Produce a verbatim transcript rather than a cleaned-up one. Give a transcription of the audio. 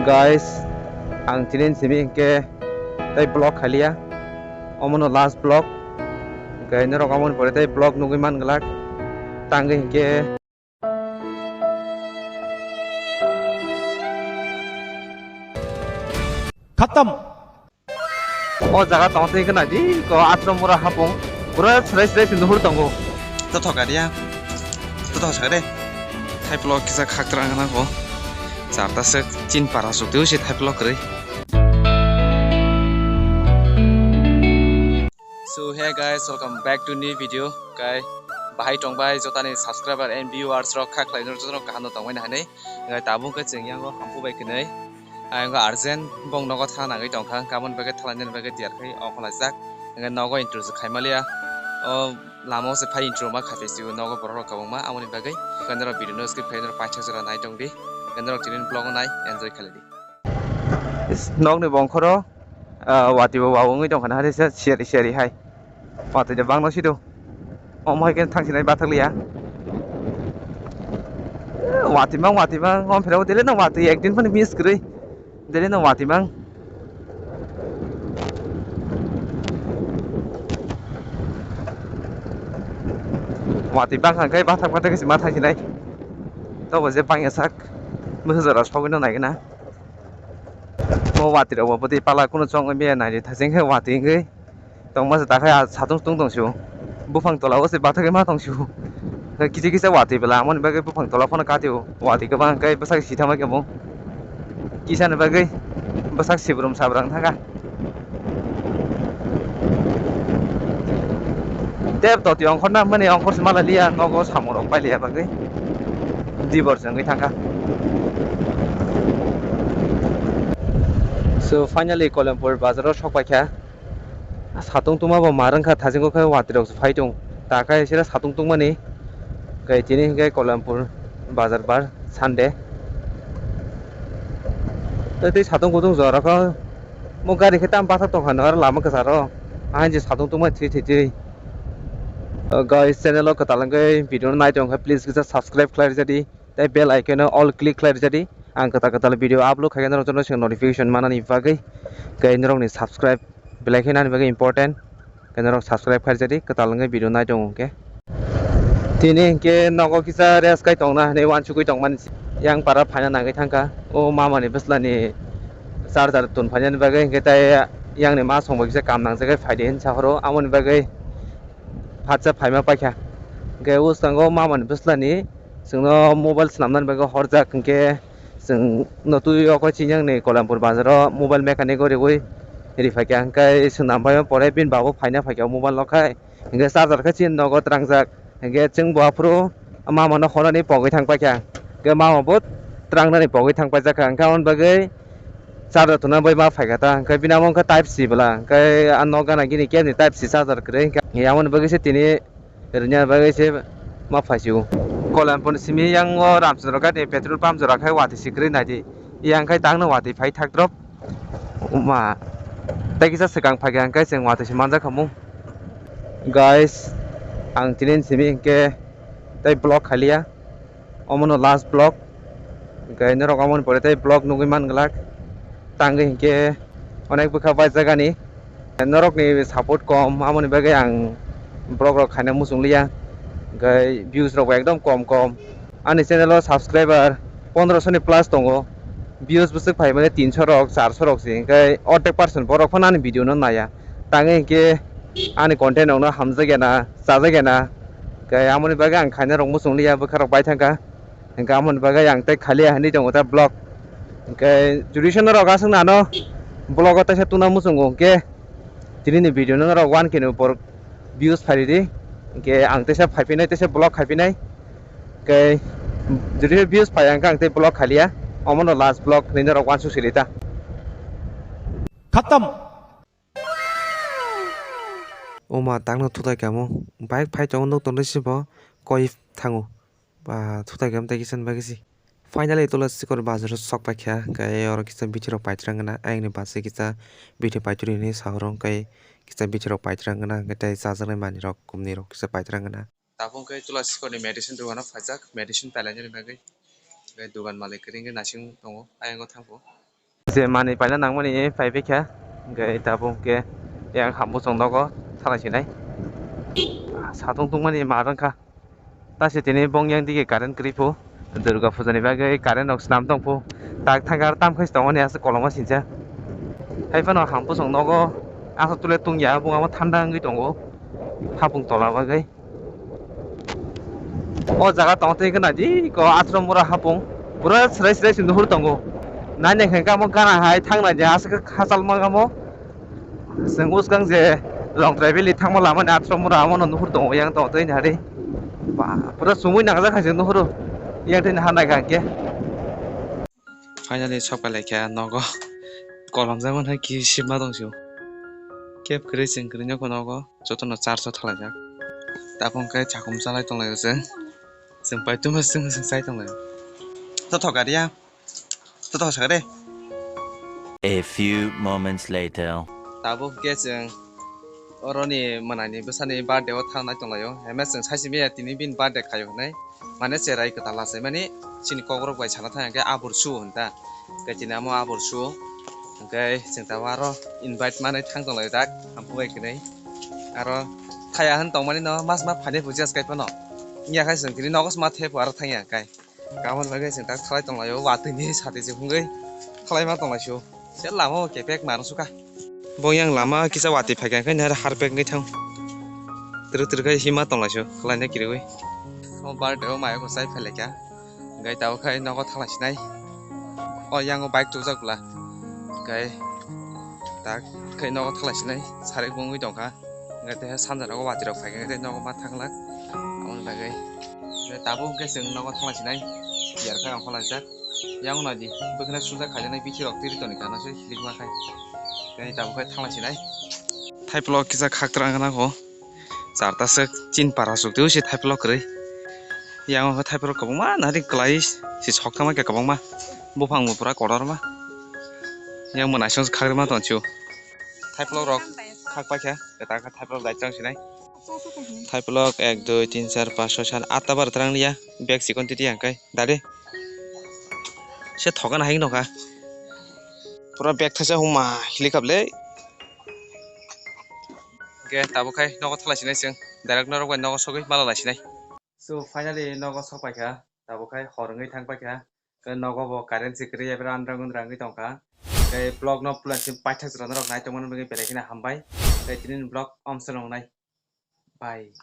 Guys, ang tini simi hinkhe tei vlog khailiya, omono last vlog. Hinkhe norok omo ni pore tei vlog nugwi man glak. Tangwi hinkhe. Khatam. O jaga tong twi khna di ko atro mura hapung. Pura srai srai se nuhur tongo. To thoka dia. To thok sakre. Thai vlog kisa khaktra ngana ko. Charta se chin para suk twi se thai vlog kwrwi. So hey guys, welcome back to new video. Kai bahai tong bai jotani subscriber and viewers rok kha khlai no jotono kaham no tong bai na hinwi. Kai tabuk khe chwng yango hampu bai kwnwi. Ayang urgent bong nogo thana nangwi tongkha, kabon bagwi thalainani bagwi tiyar khai ongkhlaijak. Hingke nogo intro se khaimaliya. O lama o se phai intro ma khaisai sio nogo borok rok kwbangma, amoni bagwi hingke norok video no skip khai norok paithak jora nai tongdi. Hingke norok tini vlog o nai enjoy khailai di. Is, nokni bongkhoro, ah, watwi bo wawngwi tongkha na, hari se siyari siyari hai. Watwi de bangno sido. Omo hai khe thangsinai bathakliya. Watwi mang, watwi mang, om phirao dele no watwi ekdin phano miss kwrwi. Dele no watwi mang. Watwi bangkha khe bathak bathak khe se ma thangsinai. Tobo je bangya sak. Bwsajora sogwino naigwna. Mo watwi rok bo bwtwi pala kunu chongwi maya naidi thajeng khe watwi wngwi tongma se takhai ah satung tung tong sio. Buphang tola o se bathagwi ma tong sio. Kisa kisa watwi bwla amoni bagwi buphang tola phano katio. Watwi kwbang khe bwsak sithama khe bo. Kisa ni bagwi bwsak sibrum sabra wng thangkha. Tep toti ongkhor na mani ongkhor se mala liya nogo samung rok pailiya bagwi. Dibor se wngwi thangkha. So finally Kolempur bazar o sok paikha. Satung tungma bo mar wngkha thajingo khe watwi rok phai tong. Ta khe sira satung tungmani. Khe tini hinkhe Kolempur bazar bar Sunday. Tei tei satung kutung jora kho. Mo gari khe tam bathak tongkha no aro lama kwcharo. Ahai je satung tungma thwi thwi thwi. O guys, channel o kwtal wngwi video no nai tongkha, please kisa subscribe khlai rwjadi. Tei bell icon o all click khlai rwjadi. Ang kwtal kwtal video upload khaikhe norok jotono se notification manani bagwi. Khe norokni subscribe belai khe nani bagwi important. Khe norok subscribe khaijadi, kwtal wngwi video nai tongo hwnkhe. Tini hwnkhe nogo kisa rest khai tongna hinwi uansugwi tongmani yang para phaina nangwi thangkha. O mamani bwslani charger tun phainani bagwi hwnkhe tei yangni ma songbo kisa kam nangjagwi phaidi hinwi sahoro. Amoni bagwi phatsa phaima paikha. Hwnkhe o swkango mamani bwslani chwngno mobile swnamnani bagwi horjak hwnkhe, chwng no twi o khe chini yang ni Kolempur bazar o mobile mechanic o riwi ri phaikha, hwnkhe swnam bai pore bini babo phaina phaikha o mobile no khai, hwnkhe charger khe chini nogo twrangjak, hwnkhe chwng bo aphuru mama no horani pogwi thang paikha, hwnkhe mama bo twangnani pogwi thang paijak kha, hwnkhe aboni bagwi charger tuna bai ma phaikha ta, hwnkhe bini amo wngkha type C bwla, hwnkhe a nok gana gini kebni type C charger kwrwi, hwnkhe aboni bagwi se tini rwna bagwi se ma phaisio. Kolempur simi yang o Ramchandra Ghat ni petrol pump jora khai watwi si kwrwi naidi. Yang khai tangno watwi phai thak drop. Ma tei kisa swkang phaikha hwnkhe chwng watwi se manjak khamu. Guys, ang tini simi hinkhe tei vlog khailiya. Omono last vlog. Hwnkhe norok omo ni pore tei vlog nugwi man glak. Tangwi hinkhe onek bwkha bai jagani. Norokni support kom, amoni bagwi ang vlog rok khaina muchung liya. Hwnkhe views rok bo ekdom kom kom. Ani channel o subscriber pondroso ni plus tongo. Views bwswk phaimani tinso rok, charso rok se. Hwnkhe ordek percent borok phano ani video no naiya. Tangwi hinkhe ani content rok no hamjakya na, chajakya na. Hwnkhe amoni bagwi ang khaina rok muchung liya, bwkha rok bai thangkha. Hwnkhe amoni bagwi ang tei khaliya hinwi tongo ta vlog. Hwnkhe jodi se norok aswk nano vlog o teisa tungna muchungo hwnkhe tini ni video no norok one K ni upor views phai ridi. Hwnkhe ang teisa phai phinai, teisa vlog khai phinai. Hwnkhe jodi se views phai ya hwnkhe ang tei vlog khaliya. Omono last vlog hinwi norok uansuk siri ta. Khatam. Oma tangno thutai kamo. Bike phai tongo, nuk tongwi se bo koi thango. Ba thutai kamo tei kisa ni bagwi se. Finally Tulashikor bazar o sok paikha, hwnkhe oro kisa bithi rok paithra wngna, ayang ni bus o kisa bithi paithri hinwi sahoro, hwnkhe kisa bithi rok paithra wngna, hwnkhe tei chajaknai manwi rok kumni rok kisa paithra wngna. Tabuk hwnkhe Tulashikor ni medicine dogano phaijak, medicine pailainani bagwi. Hwnkhe dogan malik kwrwi hwnkhe naising tongo, ayang o thango. Je manwi paina nangmani phaibaikha, hwnkhe tabuk hwnkhe yang ham bosong nogo thanglaisinai. Satung tungmani ma rwngkha. Tase tini bong yang dige current kwrwi phu. Durga puja ni bagwi current rok swnam tong phu. Tak thangkhe aro tamkhai se tongmani aswk koloma sincha. Haiphano ham bosong nogo aswk tule tungya, bung amo thanda wngwi tongo hapung tola bagwi. O jaga tong twi gana di ko atro mura hapung pura srai srai se nuhur tongo. Nai nai khe amo gana hai thang nai di aswk khachal ma amo. Chwng uskang je Longtrai valley thangma lama ni atro mura amo no nuhur tongo yang tong twi nari. Ba pura chumui nangjak hai se nuhuru yang twi naha nai kha khe. Finally sok pai laikha nogo. Kolom jagmani hai khe sima tong sio. Kep kwrwi chwng kwrwi no nogo jotono charge o thalaijak. Tabuk hwnkhe chakhum chalai tonglaio chwng. Chwng pai tuma chwng chwng chai tonglaio. Totho gari ya. Totho sakha de. A few moments later. Tabuk hwnkhe chwng oroni mwnani bwsani birthday o thangnai tonglaio. Heme chwng saisimiya tini bini birthday khaio hwnwi. Mane cherai kwtal achaimani chini kokrok bai sana thang khe abur su hwn ta. Hwnkhe tini amo abur su. Hwnkhe chwng tabuk aro invite manwi thang tonglaio dak hampu bai kwnwi. Aro khaya hwn tongmani no mas ma phaini puja skai phano. Wngya khai chwng tini nogo sma thepo aro thangya kai. Kamon bagwi chwng tak thalai tonglaio, watwi ni sati se phungwi thalai ma tonglaisio. Se lama o kepek ma rwng sukha. Bo yang lama kisa watwi phaikha, hwnkhe nahar harpek wngwi thang. Twrwk twrwk khe hima tonglaisio, khlaina kirigwi. O birthday o mayo kwchai phailaikha. Hwnkhe tabuk khai nogo thalaisinai. O yang o bike tubujak bwla. Hwnkhe tak khai nogo thalaisinai, sarik bo wngwi tongkha. Hwnkhe tei sanja nogo watwi rok phaikha, hwnkhe tei nogo ma thanglak. Aboni bagwi. Hwnkhe tabuk hwnkhe chwng nogo thanglaisinai. Iyar khai ongkhorlaijak. Yang nadi, bwkhwnai sujak khaijaknai bithi rok tiri toni kana se hilikma khai. Tei tabuk khai thanglaisinai. Thaiplok kisa khaktrang gana kho. Charta swk chin para swk twi se thaiplok kwrwi. Yang khe thaiplok kwbangma nari kwlai se sok thangma khe kwbangma. Buphang bo pura kotorma. Yang mwnaisong khakrima tongchu. Thaiplok rok khak paikha, kwtal khe thaiplok daichang sinai. Thaiplok ek, dui, tin, char, pas, soi, sat, atta bar twrang liya. Bag chikon titi ang kai. Dade. Se thokan hai nokha. Pura bag thaisa huma hilikap le. Hwnkhe tabuk khai nogo thalaisinai chwng. Direct norok bai nogo sogwi malalaisinai. So finally nogo sok paikha. Tabuk khai hor wngwi thang paikha. Tei nogo bo current se kwrwi, ebra andrang undrang wngwi tongkha. Tei vlog no puila se paithago norok nai tongmani bagwi belai kheno hambai. Tei tini ni vlog omsongo nai. Bye.